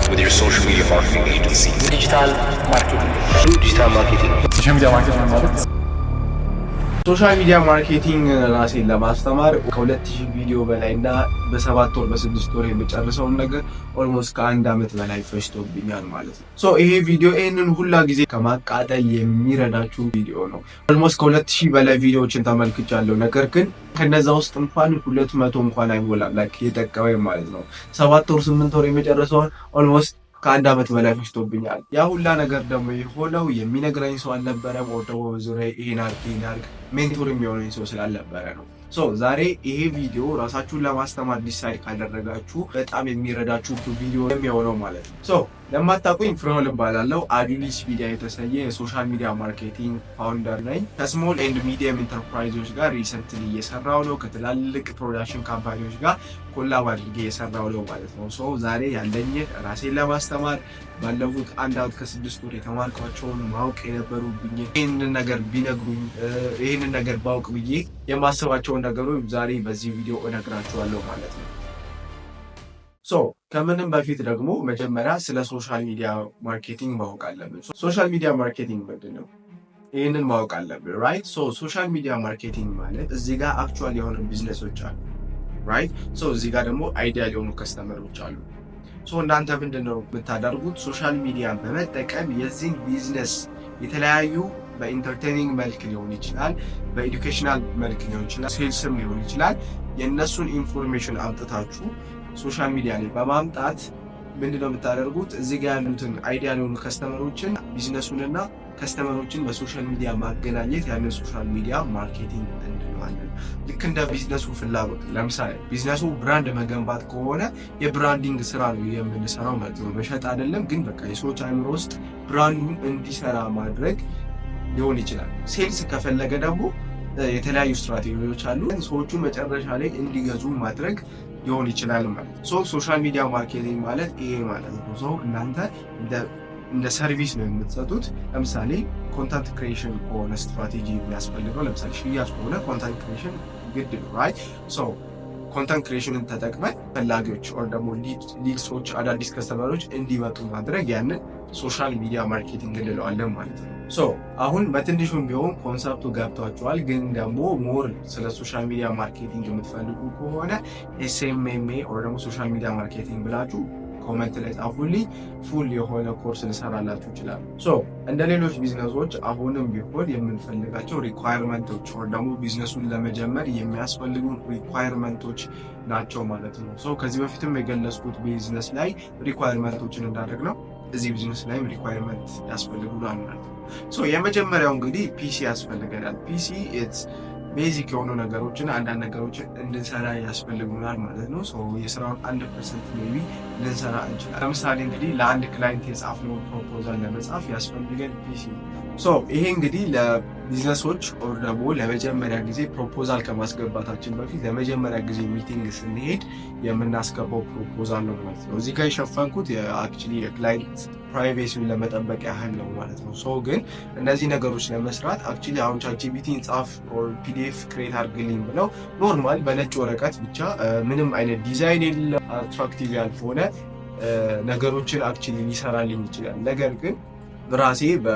With your social media marketing agency. Digital marketing. Digital marketing. Social media marketing ማለት Social media marketing ራሴን ለማስተማር ከ2000 ቪዲዮ በላይ እና በ7 ወር በ6 ወር የምጨርሰውን ነገር almost ከአንድ ዓመት በላይ ፈጅቶብኛል ማለት ነው። So ይሄ ቪዲዮ ይህንን ሁላ ጊዜ ከማቃጠል የሚረዳችሁ ቪዲዮ ነው። Almost ከ2000 በላይ ቪዲዮዎችን ተመልክቻለሁ። ነገር ግን ከነዛ ውስጥ እንኳን 200 እንኳን አይሞላም like የጠቀመኝ ማለት ነው። 7 ወር 8 ወር የምጨርሰውን almost ከአንድ ዓመት በላይ ፈጅቶብኛል። ያ ሁላ ነገር ደግሞ የሆነው የሚነግረኝ ሰው አልነበረም፣ ወይ ደግሞ በዙሪያ ይሄን አድርግ ይሄን አድርግ mentor የሚሆነኝ ሰው ስላልነበረ ነው። So ዛሬ ይሄ ቪዲዮ ራሳችሁን ለማስተማር decide ካደረጋችሁ በጣም የሚረዳችሁ ቪዲዮ የሚሆነው ማለት ነው። So ለማታውቁኝ ፍሬሆን እባላለሁ። አዱሊስ ሚዲያ የተሰኘ የ social media marketing founder ነኝ። ከ small and medium enterprise ኦች ጋር recently እየሰራሁ ነው። ከትላልቅ production company ዎች ጋር collab አድርጌ እየሰራሁ ነው ማለት ነው። So ዛሬ ያለኝን ራሴን ለማስተማር ባለፉት አንድ ዓመት ከ6 ወር የተማርኳቸውን፣ ማወቅ የነበሩብኝ፣ ይህንን ነገር ቢነግሩኝ፣ ይህንን ነገር ባውቅ ብዬ የማስባቸውን ነገሮች ዛሬ በዚህ ቪዲዮ እነግራችኋለሁ ማለት ነው። So ከምንም በፊት ደግሞ መጀመሪያ ስለ social media marketing ማወቅ አለብን። Social media marketing ምንድን ነው? ይህንን ማወቅ አለብን፣ right? So social media marketing ማለት እዚህ ጋር actual የሆኑ ቢዝነሶች አሉ፣ right? So እዚህ ጋር ደግሞ ideal የሆኑ customer ኦች አሉ። So እናንተ ምንድን ነው የምታደርጉት? Social media ን በመጠቀም የዚህን ቢዝነስ የተለያዩ በ entertaining መልክ ሊሆን ይችላል፣ በ educational መልክ ሊሆን ይችላል፣ sales ም ሊሆን ይችላል። የእነሱን information አምጥታችሁ social media ላይ በማምጣት ምንድነው የምታደርጉት? እዚህ ጋር ያሉትን ideal የሆኑ customer ኦችን፣ ቢዝነሱንና customer ኦችን በ social media ማገናኘት ያንን social media marketing እንለዋለን። ልክ እንደ ቢዝነሱ ፍላጎት፣ ለምሳሌ ቢዝነሱ brand መገንባት ከሆነ የ branding ስራ ነው የምንሰራው ማለት ነው። መሸጥ አይደለም፣ ግን በቃ የሰዎች አእምሮ ውስጥ brand ኡን እንዲሰራ ማድረግ ሊሆን ይችላል። Sales ከፈለገ ደግሞ የተለያዩ ስትራቴጂዎች አሉ። ሰዎቹ መጨረሻ ላይ እንዲገዙ ማድረግ ሊሆን ይችላል ማለት ነው። So social media marketing ማለት ይሄ ማለት ነው። So እናንተ እንደ service ነው የምትሰጡት። ለምሳሌ content creation ከሆነ ስትራቴጂ የሚያስፈልገው፣ ለምሳሌ ሽያጭ ከሆነ content creation ግድ ነው፣ right? So content creation ን ተጠቅመን ፈላጊዎች or ደግሞ leads ኦች፣ አዳዲስ customer ኦች እንዲመጡ ማድረግ ያንን social media marketing እንለዋለን ማለት ነው። So አሁን በትንሹም ቢሆን concept ኡ ገብቷችኋል። ግን ደግሞ more ስለ social media marketing የምትፈልጉ ከሆነ SMMA or ደግሞ social media marketing ብላችሁ comment ላይ ጻፉልኝ። Full የሆነ ኮርስ ልሰራላችሁ እችላለሁ። So እንደ ሌሎች ቢዝነሶች አሁንም ቢሆን የምንፈልጋቸው requirement ኦች or ደግሞ ቢዝነሱን ለመጀመር የሚያስፈልጉ requirement ኦች ናቸው ማለት ነው። So ከዚህ በፊትም የገለጽኩት ቢዝነስ ላይ requirement ኦችን እንዳደረግ ነው እዚህ ቢዝነስ ላይም requirement ያስፈልጉናል ማለት ነው። So የመጀመሪያው እንግዲህ PC ያስፈልገናል። PC it's basic የሆኑ ነገሮችን፣ አንዳንድ ነገሮችን እንድንሰራ ያስፈልጉናል ማለት ነው። የስራውን 1% maybe ልንሰራ እንችላለን። ለምሳሌ እንግዲህ ለአንድ client የጻፍነውን proposal ለመጻፍ ያስፈልገን PC። ይሄ እንግዲህ ለቢዝነሶች or ደግሞ ለመጀመሪያ ጊዜ proposal ከማስገባታችን በፊት ለመጀመሪያ ጊዜ meeting ስንሄድ የምናስገባው proposal ነው ማለት ነው። እዚህ ጋር የሸፈንኩት actually የ client privacy ውን ለመጠበቅ ያህል ነው ማለት ነው። So ግን እነዚህ ነገሮች ለመስራት actually አሁን ChatGPT ን ጻፍ or PDF create አድርግልኝ ብለው normal በነጭ ወረቀት ብቻ ምንም አይነት ዲዛይን የሌለ፣ attractive ያልሆነ ነገሮችን actually ሊሰራልኝ ይችላል። ነገር ግን ራሴ በ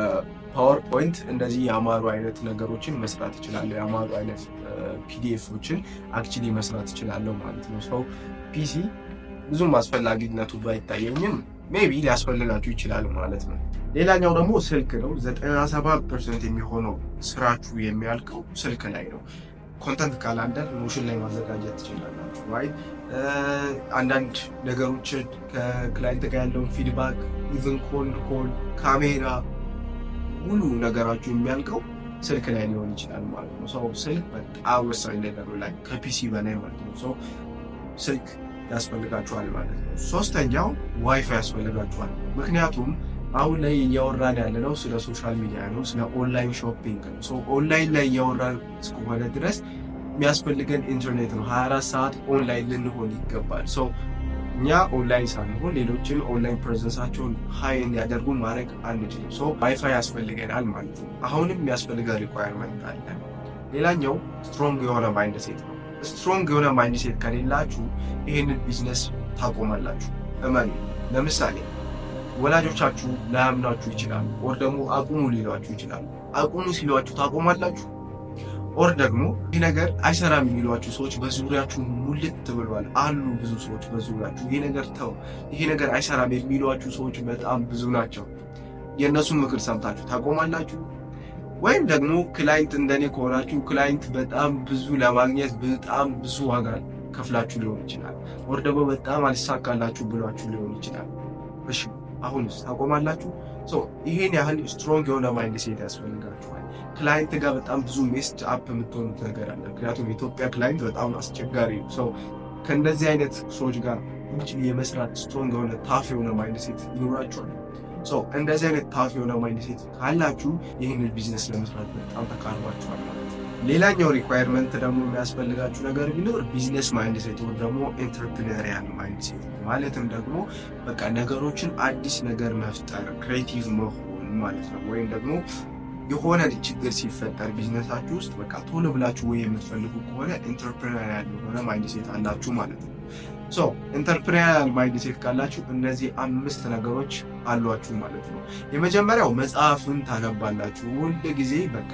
PowerPoint እንደዚህ ያማሩ አይነት ነገሮችን መስራት እችላለሁ። ያማሩ አይነት PDF ኦችን actually መስራት እችላለሁ ማለት ነው። So PC ብዙም አስፈላጊነቱ ባይታየኝም maybe ሊያስፈልጋችሁ ይችላል ማለት ነው። ሌላኛው ደግሞ ስልክ ነው። 97% የሚሆነው ስራችሁ የሚያልቀው ስልክ ላይ ነው። Content calendar Notion ላይ ማዘጋጀት ትችላላችሁ። Right፣ አንዳንድ ነገሮችን ከ client ጋር ያለውን feedback፣ even cold call፣ ካሜራ፣ ሙሉ ነገራችሁ የሚያልቀው ስልክ ላይ ሊሆን ይችላል ማለት ነው። So ስልክ በጣም ወሳኝ ነገር ነው፣ like ከ PC በላይ ማለት ነው። So ስልክ ያስፈልጋችኋል ማለት ነው። ሶስተኛው ዋይፋይ ያስፈልጋችኋል። ምክንያቱም አሁን ላይ እያወራን ያለነው ስለ social media ነው፣ ስለ online shopping ነው። ኦንላይን ላይ እያወራን እስከሆነ ድረስ የሚያስፈልገን ኢንተርኔት ነው። 24 ሰዓት ኦንላይን ልንሆን ይገባል። So እኛ ኦንላይን ሳንሆን ሌሎችን online presence ኣቸውን high እንዲያደርጉ ማድረግ አንችልም። So WiFi ያስፈልገናል ማለት ነው። አሁንም የሚያስፈልገን requirement አለ። ሌላኛው strong የሆነ mindset ነው። Strong የሆነ mindset ከሌላችሁ ይህንን ቢዝነስ ታቆማላችሁ። እመኑ። ለምሳሌ ወላጆቻችሁ ላያምናችሁ ይችላሉ። Or ደግሞ አቁሙ ሊሏችሁ ይችላሉ። አቁሙ ሲሏችሁ ታቆማላችሁ? Or ደግሞ ይህ ነገር አይሰራም የሚሏችሁ ሰዎች በዙሪያችሁ ሙልት ብሏል አሉ። ብዙ ሰዎች በዙሪያችሁ ይሄ ነገር ተው፣ ይሄ ነገር አይሰራም የሚሏችሁ ሰዎች በጣም ብዙ ናቸው። የእነሱን ምክር ሰምታችሁ ታቆማላችሁ? ወይም ደግሞ client እንደኔ ከሆናችሁ client በጣም ብዙ ለማግኘት በጣም ብዙ ዋጋ ከፍላችሁ ሊሆን ይችላል። Or ደግሞ በጣም አልሳካላችሁ ብሏችሁ ሊሆን ይችላል። እሺ፣ አሁንስ ታቆማላችሁ? ይሄን ያህል strong የሆነ mindset ያስፈልጋችኋል። Client ጋር በጣም ብዙ messed up የምትሆኑት ነገር አለ። ምክንያቱም የኢትዮጵያ client በጣም አስቸጋሪ ነው። So ከእንደዚህ አይነት ሰዎች ጋር የመስራት strong የሆነ፣ tough የሆነ mindset ይኖራችኋል። እንደዚህ አይነት tough የሆነ mindset ካላችሁ ይህንን ቢዝነስ ለመስራት በጣም ተቃርባችኋል ማለት ነው። ሌላኛው requirement ደግሞ የሚያስፈልጋችሁ ነገር ቢኖር business mindset ወይም ደግሞ entrepreneurial mindset ነው። ማለትም ደግሞ በቃ ነገሮችን አዲስ ነገር መፍጠር፣ creative መሆን ማለት ነው። ወይም ደግሞ የሆነ ችግር ሲፈጠር ቢዝነሳችሁ ውስጥ በቃ ቶሎ ብላችሁ ወይ የምትፈልጉ ከሆነ entrepreneurial የሆነ mindset አላችሁ ማለት ነው። So entrepreneurial mindset ካላችሁ እነዚህ አምስት ነገሮች አሏችሁ ማለት ነው። የመጀመሪያው መጽሐፍን ታነባላችሁ ሁል ጊዜ። በቃ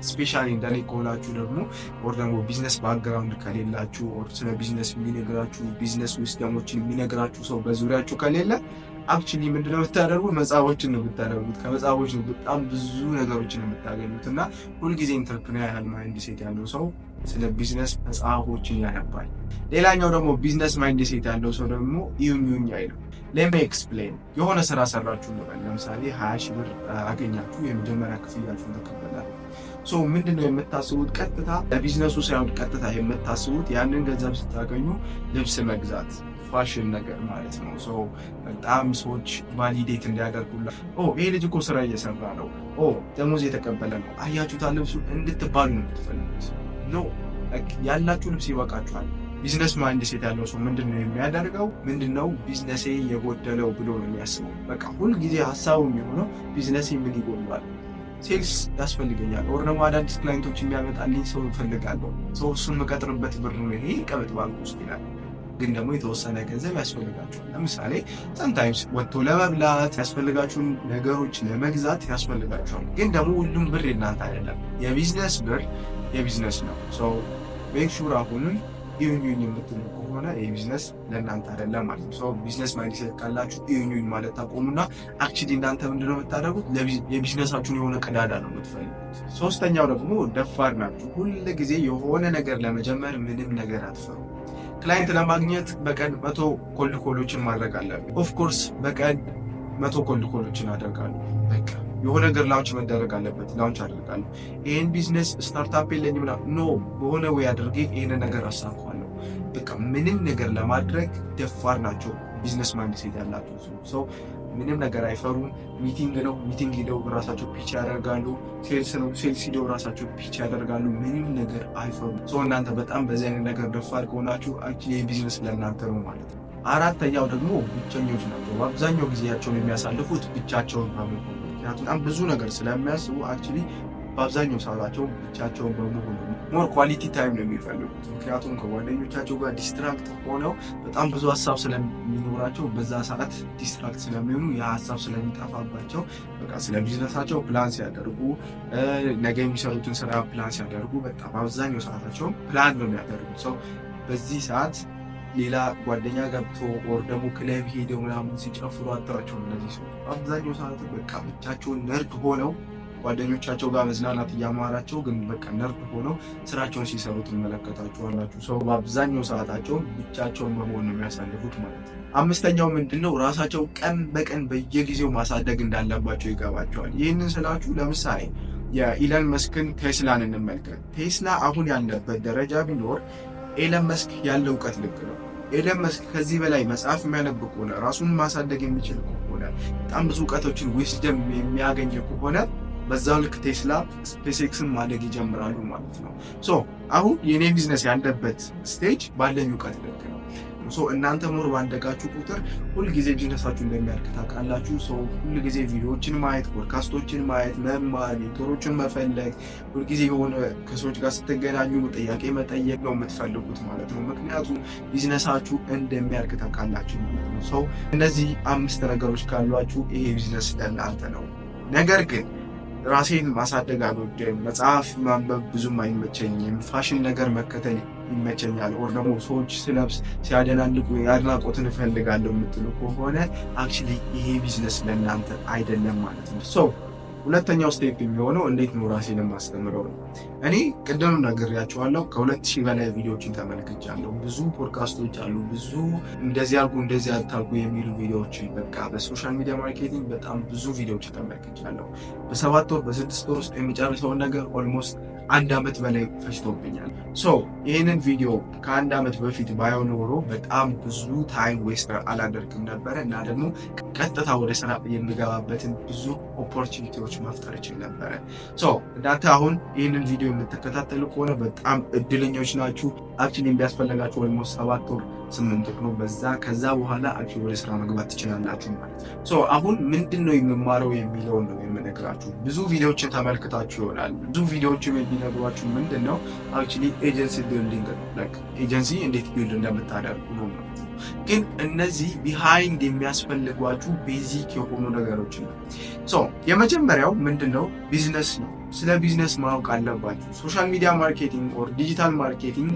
especially እንደኔ ከሆናችሁ ደግሞ or ደግሞ business background ከሌላችሁ or ስለ ቢዝነስ የሚነግራችሁ፣ business wisdom ኦችን የሚነግራችሁ ሰው በዙሪያችሁ ከሌለ actually ምንድነው የምታደርጉት? መጽሐፎችን ነው የምታደርጉት። ከመጽሐፎች ነው በጣም ብዙ ነገሮችን የምታገኙት። እና ሁልጊዜ entrepreneurial mindset ያለው ሰው ስለ ቢዝነስ መጽሐፎችን ያነባል። ሌላኛው ደግሞ business mindset ያለው ሰው ደግሞ እዩኝ እዩኝ አይልም። Let me explain። የሆነ ስራ ሰራችሁ እንበል። ለምሳሌ 20,000 ብር አገኛችሁ፣ የመጀመሪያ ክፍያችሁን ተቀበላችሁ። So ምንድን ነው የምታስቡት? ቀጥታ ለቢዝነሱ ሳይሆን ቀጥታ የምታስቡት ያንን ገንዘብ ስታገኙ ልብስ መግዛት፣ ፋሽን ነገር ማለት ነው። So በጣም ሰዎች validate እንዲያደርጉላ፣ "ይሄ ልጅ እኮ ስራ እየሰራ ነው፣ ደሞዝ የተቀበለ ነው፣ አያችሁታ ልብሱ" እንድትባሉ ነው የምትፈልጉት። No፣ ያላችሁ ልብስ ይበቃችኋል። Business mindset ያለው ሰው ምንድን ነው የሚያደርገው? ምንድን ነው ቢዝነሴ የጎደለው ብሎ ነው የሚያስበው። በቃ ሁልጊዜ ሀሳቡ የሚሆነው ቢዝነሴ ምን ይጎድለዋል? Sales ያስፈልገኛል፣ or ደግሞ አዳዲስ client ኦች የሚያመጣልኝ ሰው እፈልጋለሁ። So እሱን የምቀጥርበት ብር ነው ይሄ፣ ይቀመጥ ባንክ ውስጥ ይላል። ግን ደግሞ የተወሰነ ገንዘብ ያስፈልጋቸዋል። ለምሳሌ sometimes ወጥቶ ለመብላት ያስፈልጋችሁን ነገሮች ለመግዛት ያስፈልጋቸዋል። ግን ደግሞ ሁሉም ብር የእናንተ አይደለም። የቢዝነስ ብር የቢዝነስ ነው። So make sure አሁንም እዩኝ እዩኝ የምትሉ ከሆነ የቢዝነስ ለእናንተ አይደለም ማለት ነው። Business mindset ካላችሁ እዩኝ እዩኝ ማለት ታቆሙና actually እናንተ ምንድነው የምታደርጉት? የቢዝነሳችሁን የሆነ ቀዳዳ ነው የምትፈልጉት። ሶስተኛው ደግሞ ደፋር ናችሁ። ሁል ጊዜ የሆነ ነገር ለመጀመር ምንም ነገር አትፈሩ። Client ለማግኘት በቀን 100 cold call ኦችን ማድረግ አለብን። Of course በቀን 100 cold call ኦችን አደርጋለሁ። በቃ የሆነ ነገር launch መደረግ አለበት፣ launch አደርጋለሁ። ይህን business startup የለኝም፣ no፣ በሆነ way አድርጌ ይህንን ነገር አሳካዋለሁ። በቃ ምንም ነገር ለማድረግ ደፋር ናቸው business mindset ያላቸው ሰው። ምንም ነገር አይፈሩም። Meeting ነው፣ meeting ሂደው ራሳቸው pitch ያደርጋሉ። Sales ነው፣ sales ሂደው ራሳቸው pitch ያደርጋሉ። ምንም ነገር አይፈሩም። So እናንተ በጣም በዚህ አይነት ነገር ደፋር ከሆናችሁ actually የቢዝነስ ለእናንተ ነው ማለት ነው። አራተኛው ደግሞ ብቸኞች ናቸው። በአብዛኛው ጊዜያቸውን የሚያሳልፉት ብቻቸውን በመሆን፣ ምክንያቱም በጣም ብዙ ነገር ስለሚያስቡ actually በአብዛኛው ሰዓታቸው ብቻቸውን በመሆኑ more quality time ነው የሚፈልጉት። ምክንያቱም ከጓደኞቻቸው ጋር distract ሆነው በጣም ብዙ ሀሳብ ስለሚኖራቸው፣ በዛ ሰዓት distract ስለሚሆኑ ያ ሀሳብ ስለሚጠፋባቸው፣ በቃ ስለ ቢዝነሳቸው ፕላን ሲያደርጉ፣ ነገ የሚሰሩትን ስራ ፕላን ሲያደርጉ በጣም አብዛኛው ሰዓታቸውን ፕላን ነው የሚያደርጉት። So በዚህ ሰዓት ሌላ ጓደኛ ገብቶ or ደግሞ ክለብ ሄደው ምናምን ሲጨፍሩ አታዩዋቸውም። እነዚህ ሰዎች አብዛኛው ሰዓት በቃ ብቻቸውን nerd ሆነው፣ ጓደኞቻቸው ጋር መዝናናት እያማራቸው ግን በቃ nerd ሆነው ስራቸውን ሲሰሩ ትመለከታቸዋላችሁ። So በአብዛኛው ሰዓታቸውን ብቻቸውን በመሆን ነው የሚያሳልፉት ማለት ነው። አምስተኛው ምንድን ነው? ራሳቸው ቀን በቀን በየጊዜው ማሳደግ እንዳለባቸው ይገባቸዋል። ይህንን ስላችሁ ለምሳሌ የኢለን መስክን ቴስላን እንመልከት። ቴስላ አሁን ያለበት ደረጃ ቢኖር ኤለን መስክ ያለው እውቀት ልክ ነው። ኤለን መስክ ከዚህ በላይ መጽሐፍ የሚያነብ ከሆነ፣ ራሱን ማሳደግ የሚችል ከሆነ፣ በጣም ብዙ እውቀቶችን wisdom የሚያገኝ ከሆነ በዛው ልክ ቴስላ፣ SpaceX ን ማደግ ይጀምራሉ ማለት ነው። So አሁን የኔ ቢዝነስ ያለበት stage ባለኝ እውቀት ልክ ነው። ነው። So እናንተ more ባደጋችሁ ቁጥር ሁልጊዜ ቢዝነሳችሁ እንደሚያድግ ታውቃላችሁ። So ሁልጊዜ ቪዲዮዎችን ማየት፣ ፖድካስቶችን ማየት፣ መማር፣ mentor ኦችን መፈለግ፣ ሁልጊዜ የሆነ ከሰዎች ጋር ስትገናኙ ጥያቄ መጠየቅ ነው የምትፈልጉት ማለት ነው። ምክንያቱም ቢዝነሳችሁ እንደሚያድግ ታውቃላችሁ ማለት ነው። So እነዚህ አምስት ነገሮች ካሏችሁ ይሄ ቢዝነስ ለእናንተ ነው። ነገር ግን ራሴን ማሳደግ አልወድም፣ መጽሐፍ ማንበብ ብዙም አይመቸኝም፣ ፋሽን ነገር መከተል ይመቸኛል፣ or ደግሞ ሰዎች ስለብስ ሲያደናንቁ አድናቆትን እፈልጋለሁ የምትሉ ከሆነ actually ይሄ ቢዝነስ ለእናንተ አይደለም ማለት ነው። So ሁለተኛው step የሚሆነው እንዴት ነው ራሴን የማስተምረው ነው። እኔ ቅድም ነግሬያችኋለሁ፣ ከ2000 በላይ ቪዲዮዎችን ተመልክቻለሁ። ብዙ ፖድካስቶች አሉ፣ ብዙ እንደዚህ አድርጉ እንደዚህ አታርጉ የሚሉ ቪዲዮዎችን፣ በቃ በ social media marketing በጣም ብዙ ቪዲዮዎችን ተመልክቻለሁ። በ7 ወር፣ በ6 ወር ውስጥ የሚጨርሰውን ነገር almost አንድ ዓመት በላይ ፈጅቶብኛል። So ይህንን ቪዲዮ ከአንድ ዓመት በፊት ባየው ኖሮ በጣም ብዙ time waste አላደርግም ነበረ እና ደግሞ ቀጥታ ወደ ስራ የምገባበትን ብዙ opportunity ዎች መፍጠር እችል ነበረ። So እናንተ አሁን ይህንን ቪዲዮ የምትከታተሉ ከሆነ በጣም እድለኞች ናችሁ። Actually የሚያስፈልጋችሁ almost 7 ወር፣ 8 ወር ነው። በዛ ከዛ በኋላ actually ወደ ስራ መግባት ትችላላችሁ ማለት ነው። So አሁን ምንድን ነው የምማረው የሚለውን ነው የምነግራችሁ። ብዙ ቪዲዮዎችን ተመልክታችሁ ይሆናል። ብዙ ቪዲዮዎችም የሚነግሯችሁ ምንድን ነው? Actually agency building ነው። ኤጀንሲ እንዴት build እንደምታደርጉ ነው ማለት ነው። ግን እነዚህ behind የሚያስፈልጓችሁ basic የሆኑ ነገሮች ነው። So የመጀመሪያው ምንድን ነው? ቢዝነስ ነው። ስለ ቢዝነስ ማወቅ አለባችሁ። Social media marketing or digital marketing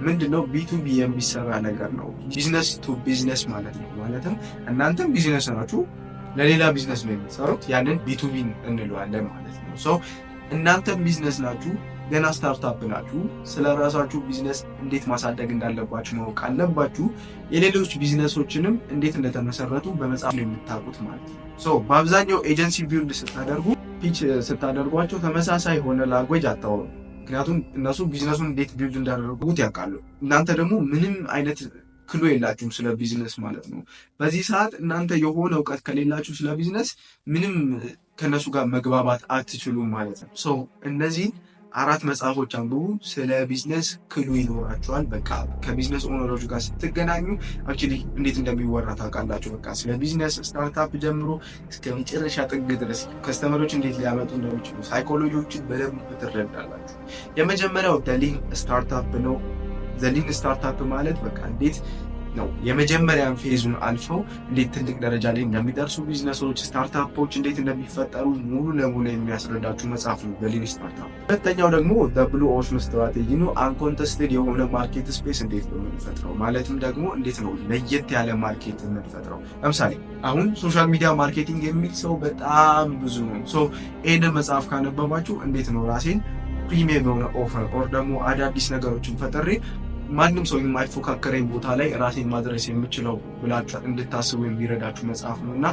ምንድነው? B2B የሚሰራ ነገር ነው። Business to business ማለት ነው። ማለትም እናንተም ቢዝነስ ናችሁ፣ ለሌላ ቢዝነስ ነው የምትሰሩት። ያንን B2B እንለዋለን ማለት ነው። So እናንተም ቢዝነስ ናችሁ፣ ገና startup ናችሁ። ስለ ራሳችሁ ቢዝነስ እንዴት ማሳደግ እንዳለባችሁ ማወቅ አለባችሁ። የሌሎች ቢዝነሶችንም እንዴት እንደተመሰረቱ በመጽሐፍ ነው የምታውቁት ማለት ነው። So በአብዛኛው agency build ስታደርጉ፣ pitch ስታደርጓቸው ተመሳሳይ የሆነ language አታወሩ። ምክንያቱም እነሱ ቢዝነሱን እንዴት build እንዳደረጉት ያውቃሉ። እናንተ ደግሞ ምንም አይነት clue የላችሁም ስለ ቢዝነስ ማለት ነው። በዚህ ሰዓት እናንተ የሆነ እውቀት ከሌላችሁ ስለ ቢዝነስ ምንም ከእነሱ ጋር መግባባት አትችሉም ማለት ነው። So እነዚህን አራት መጽሐፎች አንብቡ። ስለ ቢዝነስ clue ይኖራችኋል። በቃ ከ business owner ኦች ጋር ስትገናኙ actually እንዴት እንደሚወራ ታውቃላችሁ። በቃ ስለ ቢዝነስ startup ጀምሮ እስከ መጨረሻ ጥግ ድረስ customer ኦች እንዴት ሊያመጡ እንደሚችሉ ሳይኮሎጂዎችን በደንብ ትረዳላችሁ። የመጀመሪያው The Lean Startup ነው። The Lean Startup ማለት በቃ እንዴት ነው የመጀመሪያን phase ኡን አልፈው እንዴት ትልቅ ደረጃ ላይ እንደሚደርሱ፣ ቢዝነሶች፣ startup ኦች እንዴት እንደሚፈጠሩ ሙሉ ለሙሉ የሚያስረዳችሁ መጽሐፍ ነው The Lean Startup። ሁለተኛው ደግሞ Blue Ocean Strategy ነው። Uncontested የሆነ market space እንዴት ነው የምንፈጥረው? ማለትም ደግሞ እንዴት ነው ለየት ያለ market የምንፈጥረው? ለምሳሌ አሁን social media marketing የሚል ሰው በጣም ብዙ ነው። So ይህንን መጽሐፍ ካነበባችሁ እንዴት ነው ራሴን premium የሆነ offer or ደግሞ አዳዲስ ነገሮችን ፈጥሬ ማንም ሰው የማይፎካከረኝ ቦታ ላይ ራሴን ማድረስ የምችለው ብላችሁ እንድታስቡ የሚረዳችሁ መጽሐፍ ነው እና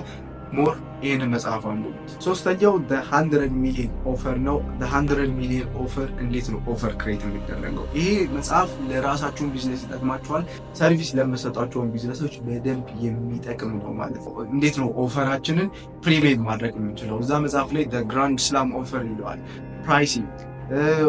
more ይህንን መጽሐፍ አንብቡት። ሶስተኛው 100 Million Offer ነው። 100 Million Offer፣ እንዴት ነው offer create የሚደረገው? ይሄ መጽሐፍ ለራሳችሁን ቢዝነስ ይጠቅማችኋል። Service ለምትሰጧቸውን ቢዝነሶች በደንብ የሚጠቅም ነው ማለት ነው። እንዴት ነው offer ኣችንን premium ማድረግ የምንችለው? እዛ መጽሐፍ ላይ grand slam offer ይለዋል። Pricing፣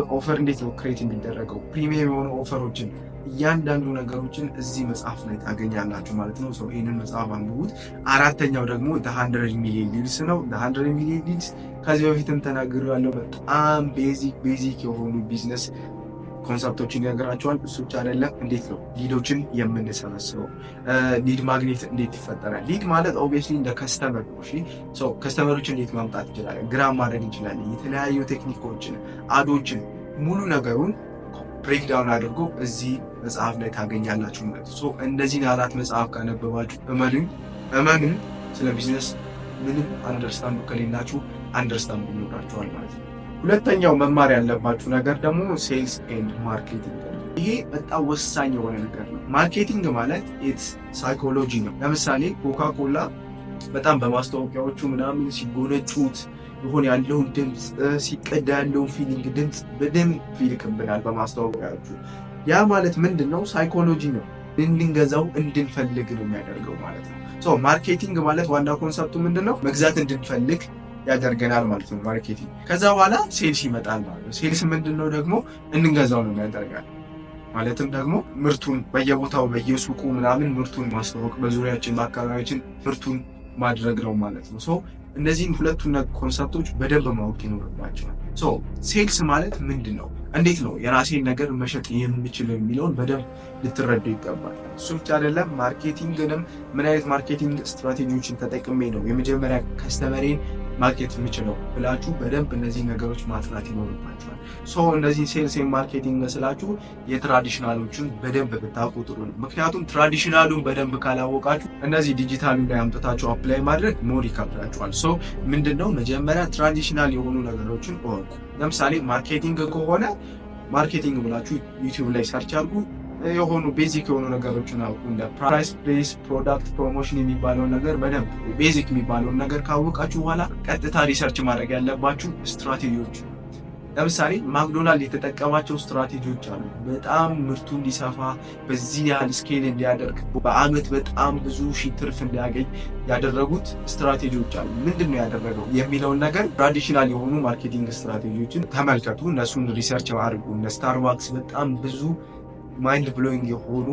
offer እንዴት ነው create የሚደረገው? Premium የሆኑ offer ኦችን፣ እያንዳንዱ ነገሮችን እዚህ መጽሐፍ ላይ ታገኛላችሁ ማለት ነው። So ይህንን መጽሐፍ አንብቡት። አራተኛው ደግሞ 100 Million Deals ነው። 100 Million Deals ከዚህ በፊትም ተናግሬያለሁ። በጣም basic basic የሆኑ business concept ኦችን ይነግራችኋል። እሱ ብቻ አይደለም፣ እንዴት ነው lead ኦችን የምንሰበስበው፣ lead magnet እንዴት ይፈጠራል። Lead ማለት obviously እንደ customer ነው። እሺ፣ customer ኦችን እንዴት ማምጣት እንችላለን፣ grab ማድረግ እንችላለን። የተለያዩ technique ኦችን፣ ad ኦችን፣ ሙሉ ነገሩን breakdown አድርጎ እዚህ መጽሐፍ ላይ ታገኛላችሁ ማለት ነው። እነዚህን አራት መጽሐፍ ካነበባችሁ እመኑኝ እመኑኝ ስለ ቢዝነስ ምንም understand ኡ ከሌላችሁ understand ኡ ይኖራችኋል ማለት ነው። ሁለተኛው መማር ያለባችሁ ነገር ደግሞ sales and marketing ነው። ይሄ በጣም ወሳኝ የሆነ ነገር ነው። Marketing ማለት it's psychology ነው። ለምሳሌ ኮካ ኮላ በጣም በማስታወቂያዎቹ ምናምን ሲጎነጩት የሆነ ያለውን ድምፅ፣ ሲቀዳ ያለውን feeling፣ ድምፅ በደንብ ይልክብናል በማስታወቂያዎቹ። ያ ማለት ምንድን ነው? Psychology ነው። እንድንገዛው እንድንፈልግ ነው የሚያደርገው ማለት ነው። Marketing ማለት ዋና concept ኡ ምንድን ነው? መግዛት እንድንፈልግ ያደርገናል ማለት ነው marketing። ከዛ በኋላ sales ይመጣል ማለት ነው። Sales ምንድን ነው ደግሞ? እንድንገዛው ነው የሚያደርጋል። ማለትም ደግሞ ምርቱን በየቦታው በየሱቁ ምናምን ምርቱን ማስተዋወቅ፣ በዙሪያችን በአካባቢያችን ምርቱን ማድረግ ነው ማለት ነው። So እነዚህን ሁለቱን concept ኦች በደንብ ማወቅ ይኖርባችኋል። So sales ማለት ምንድን ነው? እንዴት ነው የራሴን ነገር መሸጥ የምችለው የሚለውን በደንብ ልትረዱ ይገባል። እሱ ብቻ አይደለም፣ marketing ንም ምን አይነት marketing strategy ዎችን ተጠቅሜ ነው የመጀመሪያ customer ኤን ማግኘት የምችለው ብላችሁ በደንብ እነዚህ ነገሮች ማጥናት ይኖርባችኋል። So እነዚህ sales marketing መስላችሁ የ traditional ኦቹን በደንብ ብታውቁ ጥሩ ነው። ምክንያቱም traditional ኡን በደንብ ካላወቃችሁ እነዚህ ዲጂታሉ ላይ አምጥታችሁ apply ማድረግ more ይከብዳችኋል። So ምንድነው፣ መጀመሪያ traditional የሆኑ ነገሮችን እወቁ። ለምሳሌ marketing ከሆነ marketing ብላችሁ YouTube ላይ search አድርጉ። የሆኑ basic የሆኑ ነገሮችን አውቁ። እንደ price፣ place፣ product፣ promotion የሚባለውን ነገር በደንብ basic የሚባለውን ነገር ካወቃችሁ በኋላ ቀጥታ research ማድረግ ያለባችሁ ስትራቴጂዎች። ለምሳሌ ማክዶናልድ የተጠቀማቸው ስትራቴጂዎች አሉ። በጣም ምርቱ እንዲሰፋ፣ በዚህ ያህል scale እንዲያደርግ፣ በአመት በጣም ብዙ ሺህ ትርፍ እንዲያገኝ ያደረጉት ስትራቴጂዎች አሉ። ምንድን ነው ያደረገው የሚለውን ነገር traditional የሆኑ marketing strategy ዎችን ተመልከቱ። እነሱን research አድርጉ። እነ Starbucks በጣም ብዙ mind blowing የሆኑ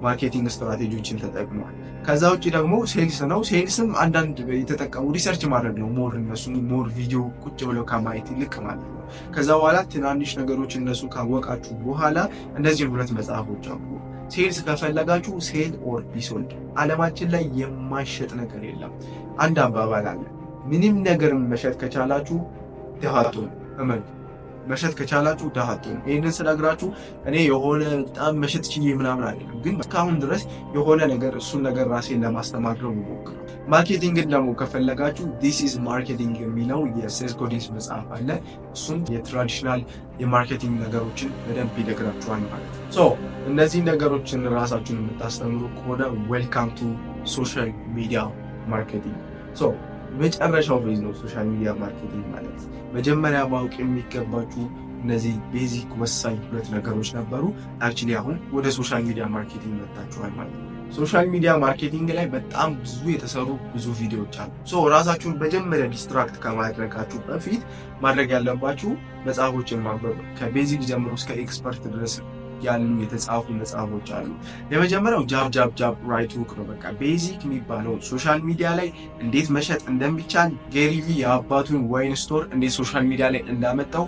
marketing strategy ዎችን ተጠቅመዋል። ከዛ ውጭ ደግሞ sales ነው። Sales ም አንዳንድ የተጠቀሙ research ማድረግ ነው more እነሱ more ቪዲዮ ቁጭ ብለው ከማየት ይልቅ ማለት ነው። ከዛ በኋላ ትናንሽ ነገሮች እነሱ ካወቃችሁ በኋላ እነዚህን ሁለት መጽሐፎች አሉ። Sales ከፈለጋችሁ Sell or Be Sold። ዓለማችን ላይ የማይሸጥ ነገር የለም። አንድ አባባል አለ። ምንም ነገር መሸጥ ከቻላችሁ ድሃ አትሆኑም። እመኑ። መሸጥ ከቻላችሁ ድሃ አትሆኑም። ይህንን ስነግራችሁ እኔ የሆነ በጣም መሸጥ ችዬ ምናምን አይደለም፣ ግን እስካሁን ድረስ የሆነ ነገር እሱን ነገር ራሴን ለማስተማር ነው የምሞክረው። Marketing ን ደግሞ ከፈለጋችሁ This Is Marketing የሚለው የ Seth Godin's መጽሐፍ አለ። እሱም የ traditional የ marketing ነገሮችን በደንብ ይነግራችኋል ማለት ነው። So እነዚህ ነገሮችን ራሳችሁን የምታስተምሩ ከሆነ welcome to social media marketing። So መጨረሻው phase ነው social media marketing ማለት። መጀመሪያ ማወቅ የሚገባችሁ እነዚህ basic ወሳኝ ሁለት ነገሮች ነበሩ። Actually አሁን ወደ social media marketing መጥታችኋል ማለት ነው። Social media marketing ላይ በጣም ብዙ የተሰሩ ብዙ ቪዲዮዎች አሉ። So ራሳችሁን መጀመሪያ distract ከማድረጋችሁ በፊት ማድረግ ያለባችሁ መጽሐፎችን ማንበብ ነው። ከ basic ጀምሮ እስከ expert ድረስ ያሉ የተጻፉ መጽሐፎች አሉ። የመጀመሪያው Jab Jab Jab Right Hook ነው። በቃ basic የሚባለው social media ላይ እንዴት መሸጥ እንደሚቻል፣ Gary Vee የአባቱን wine store እንዴት social media ላይ እንዳመጣው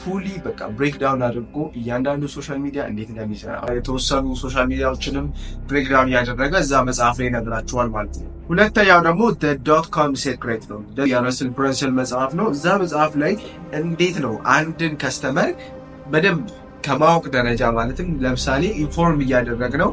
fully በቃ breakdown አድርጎ እያንዳንዱ social media እንዴት እንደሚሰራ የተወሰኑ social media ዎችንም breakdown እያደረገ እዛ መጽሐፍ ላይ ይነግራችኋል ማለት ነው። ሁለተኛው ደግሞ Dot Com Secret ነው። የ Russell Brunson መጽሐፍ ነው። እዛ መጽሐፍ ላይ እንዴት ነው አንድን customer በደንብ ከማወቅ ደረጃ፣ ማለትም ለምሳሌ inform እያደረግነው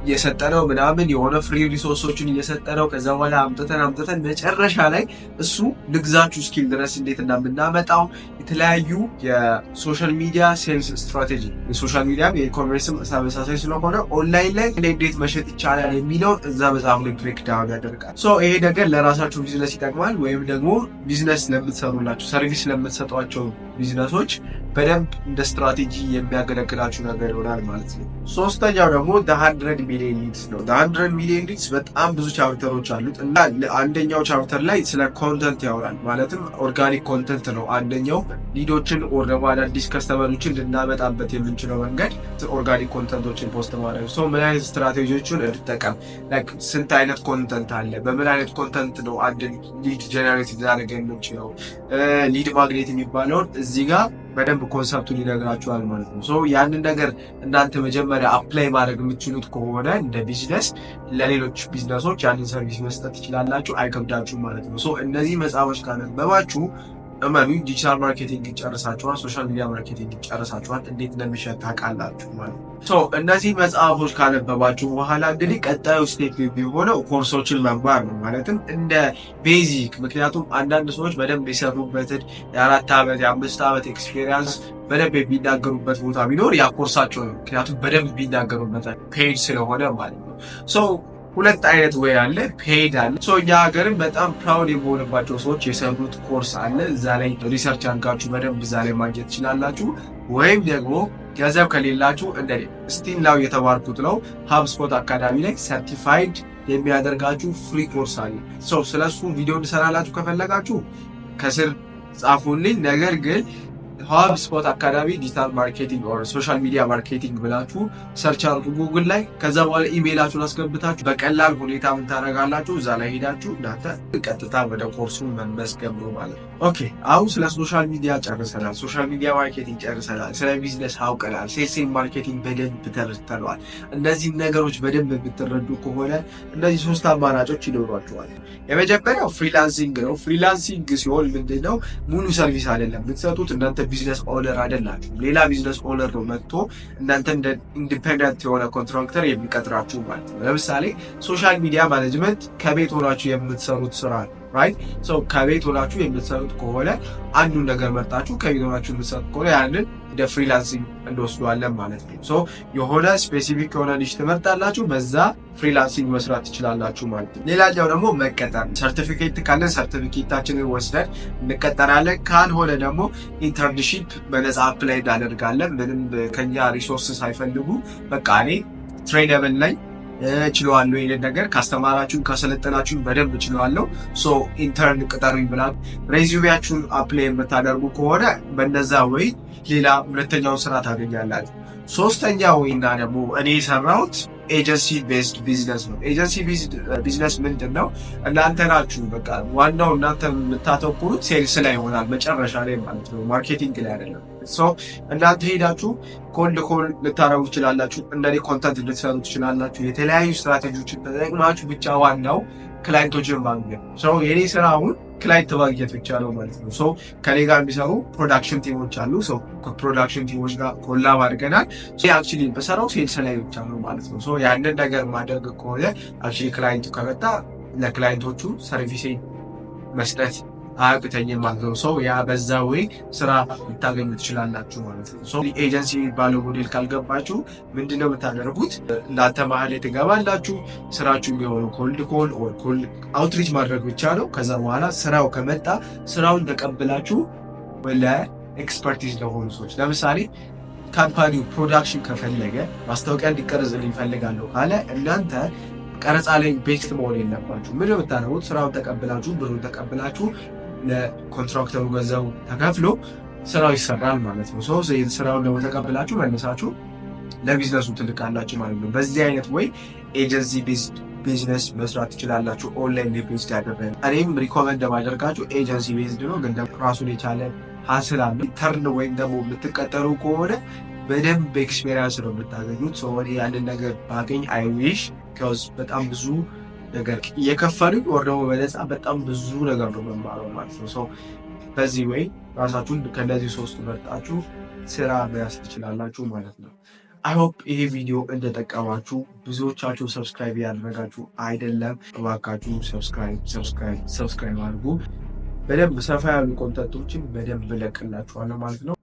እየሰጠነው ምናምን የሆነ free resource ኦችን እየሰጠነው ከዛ በኋላ አምጥተን አምጥተን መጨረሻ ላይ እሱ ልግዛችሁ እስኪል ድረስ እንዴት እንደምናመጣው የተለያዩ የ social media sales strategy፣ የ social media የ e-commerce ም ተመሳሳይ ስለሆነ ኦንላይን ላይ እንዴት መሸጥ ይቻላል የሚለውን እዛ መጽሐፍ ላይ break down ያደርጋል። So ይሄ ነገር ለራሳችሁ ቢዝነስ ይጠቅማል፣ ወይም ደግሞ ቢዝነስ ለምትሰሩላቸው፣ service ለምትሰጧቸው ቢዝነሶች በደንብ እንደ ስትራቴጂ የሚያገለግላችሁ ነገር ይሆናል ማለት ነው። ሶስተኛው ደግሞ 100 Million Leads ነው። 100 Million Leads በጣም ብዙ chapter ኦች አሉት እና አንደኛው chapter ላይ ስለ content ያወራል። ማለትም organic content ነው። አንደኛው lead ኦችን or ደግሞ አዳዲስ customer ኦችን ልናመጣበት የምንችለው መንገድ organic content ኦችን post ማድረግ። So ምን አይነት ስትራቴጂዎችን እንጠቀም፣ ስንት አይነት content አለ፣ በምን አይነት content ነው አንድ lead generate ልናደርግ የምንችለው፣ lead magnet የሚባለውን እዚህ ጋር በደንብ concept ኡን ይነግራችኋል ማለት ነው። So ያንን ነገር እናንተ መጀመሪያ apply ማድረግ የምትችሉት ከሆነ እንደ ቢዝነስ ለሌሎች ቢዝነሶች ያንን service መስጠት ትችላላችሁ፣ አይከብዳችሁም ማለት ነው። So እነዚህ መጽሐፎች ካነበባችሁ እመኑ digital marketing ጨርሳችኋል፣ social media marketing ጨርሳችኋል፣ እንዴት እንደሚሸጥ ታውቃላችሁ ማለት ነው። So እነዚህ መጽሐፎች ካነበባችሁ በኋላ እንግዲህ ቀጣዩ step የሚሆነው ኮርሶችን መማር ነው። ማለትም እንደ basic፣ ምክንያቱም አንዳንድ ሰዎች በደንብ የሰሩበትን የ4 ዓመት የ5 ዓመት experience በደንብ የሚናገሩበት ቦታ ቢኖር ያ ኮርሳቸው ነው። ምክንያቱም በደንብ የሚናገሩበት paid ስለሆነ ማለት ነው። So ሁለት አይነት way አለ፣ paid አለ። So እኛ ሀገርም በጣም proud የመሆንባቸው ሰዎች የሰሩት ኮርስ አለ። እዛ ላይ research አድርጋችሁ በደንብ እዛ ላይ ማግኘት ትችላላችሁ። ወይም ደግሞ ገንዘብ ከሌላችሁ እንደ still now የተማርኩት ነው፣ HubSpot Academy ላይ certified የሚያደርጋችሁ free course አለ። So ስለሱ ቪዲዮ እንድሰራላችሁ ከፈለጋችሁ ከስር ጻፉልኝ። ነገር ግን HubSpot Academy ላይ certified የሚያደርጋችሁ free course አለ። HubSpot Academy digital marketing or social media marketing ብላችሁ search አድርጉ ጉግል ላይ። ከዛ በኋላ ኢሜይላችሁን አስገብታችሁ በቀላል ሁኔታ ምን ታደርጋላችሁ? እዛ ላይ ሄዳችሁ እናንተ ቀጥታ ወደ ኮርሱ መመዝገብ ነው ማለት ነው። Okay፣ አሁን ስለ social media ጨርሰናል። Social media marketing ጨርሰናል። ስለ ቢዝነስ አውቀናል። Sales marketing በደንብ ተረድተነዋል። እነዚህን ነገሮች በደንብ የምትረዱ ከሆነ እነዚህ ሶስት አማራጮች ይኖሯችኋል። የመጀመሪያው freelancing ነው። Freelancing ሲሆን ምንድነው? ሙሉ service አይደለም የምትሰጡት። እናንተ business owner አይደላችሁም። ሌላ business owner ነው መጥቶ እናንተ እንደ independent የሆነ contractor የሚቀጥራችሁ ማለት ነው። ለምሳሌ social media management ከቤት ሆናችሁ የምትሰሩት ስራ ነው፣ right? So ከቤት ሆናችሁ የምትሰሩት ከሆነ፣ አንዱን ነገር መርጣችሁ ከቤት ሆናችሁ የምትሰሩት ከሆነ ያንን እንደ freelancing እንወስደዋለን ማለት ነው። So የሆነ specific የሆነ niche ትመርጣላችሁ፣ በዛ freelancing መስራት ትችላላችሁ ማለት ነው። ሌላኛው ደግሞ መቀጠር፣ ሰርቲፊኬት ካለን ሰርቲፊኬታችንን ወስደን እንቀጠራለን። ካልሆነ ደግሞ internship በነፃ apply እናደርጋለን። ምንም ከኛ resource ሳይፈልጉ በቃ እኔ trainable ነኝ፣ እችለዋለሁ፣ ይሄንን ነገር ካስተማራችሁን ካሰለጠናችሁን በደንብ እችለዋለሁ፣ so intern ቅጠሩኝ ብላችሁ resume ያችሁን apply የምታደርጉ ከሆነ በነዛ ወይ ሌላ ሁለተኛውን ስራ ታገኛላችሁ። ሶስተኛ ወይና ደግሞ እኔ የሰራሁት agency based business ነው። Agency based business ምንድን ነው? እናንተ ናችሁ በቃ ዋናው እናንተ የምታተኩሩት sales ላይ ይሆናል መጨረሻ ላይ ማለት ነው፣ marketing ላይ አይደለም። So እናንተ ሄዳችሁ cold call ልታረጉ ትችላላችሁ። እንደኔ content ልትሰሩ ትችላላችሁ። የተለያዩ ስትራቴጂዎችን ተጠቅማችሁ ብቻ ዋናው client ኦችን ማግኘት። So የኔ ስራ አሁን client ማግኘት ብቻ ነው ማለት ነው። So ከኔ ጋር የሚሰሩ production team ኦች አሉ። So ከ production team ኦች ጋር collab አድርገናል። Actually በሰራው sales ላይ ብቻ ነው ማለት ነው። So ያንን ነገር ማድረግ ከሆነ actually client ኡ ከመጣ ለ client ኦቹ service ኤን መስጠት አያቅተኝም ማለት ነው። So ያ በዛ ወይ ስራ ልታገኙ ትችላላችሁ ማለት ነው። So agency የሚባለው ሞዴል ካልገባችሁ ምንድነው የምታደርጉት? እናንተ መሀል ላይ ትገባላችሁ። ስራችሁ የሚሆነው cold call or cold outreach ማድረግ ብቻ ነው። ከዛ በኋላ ስራው ከመጣ ስራውን ተቀብላችሁ ለ expertise ለሆኑ ሰዎች፣ ለምሳሌ company ው production ከፈለገ፣ ማስታወቂያ እንዲቀረጽልኝ እፈልጋለሁ ካለ እናንተ ቀረጻ ላይ best መሆን የለባችሁ። ምን የምታደርጉት? ስራውን ተቀብላችሁ፣ ብሩን ተቀብላችሁ ለ contractor ኡ ገንዘቡ ተከፍሎ ስራው ይሰራል ማለት ነው። So ስራውን ደግሞ ተቀብላችሁ መልሳችሁ ለቢዝነሱ ትልካላችሁ ማለት ነው። በዚህ አይነት ወይ agency based business መስራት ትችላላችሁ። Online based ያደረገ እኔም recommend ማደርጋችሁ agency based ነው፣ ግን ራሱን የቻለ hustle አለ። Intern ወይም ደግሞ የምትቀጠሩ ከሆነ በደንብ experience ነው የምታገኙት። So ያንን ነገር ባገኝ I wish፣ 'cause በጣም ብዙ ነገር እየከፈሉኝ ወር ደግሞ በነፃ በጣም ብዙ ነገር ነው መማረው ማለት ነው። So በዚህ ወይ ራሳችሁን ከእነዚህ ሶስቱ መርጣችሁ ስራ መያዝ ትችላላችሁ ማለት ነው። I hope ይሄ ቪዲዮ እንደጠቀማችሁ። ብዙዎቻችሁ subscribe ያደረጋችሁ አይደለም። እባካችሁ subscribe፣ subscribe፣ subscribe አድርጉ። በደንብ ሰፋ ያሉ content ኦችን በደንብ እለቅላችኋለሁ ማለት ነው።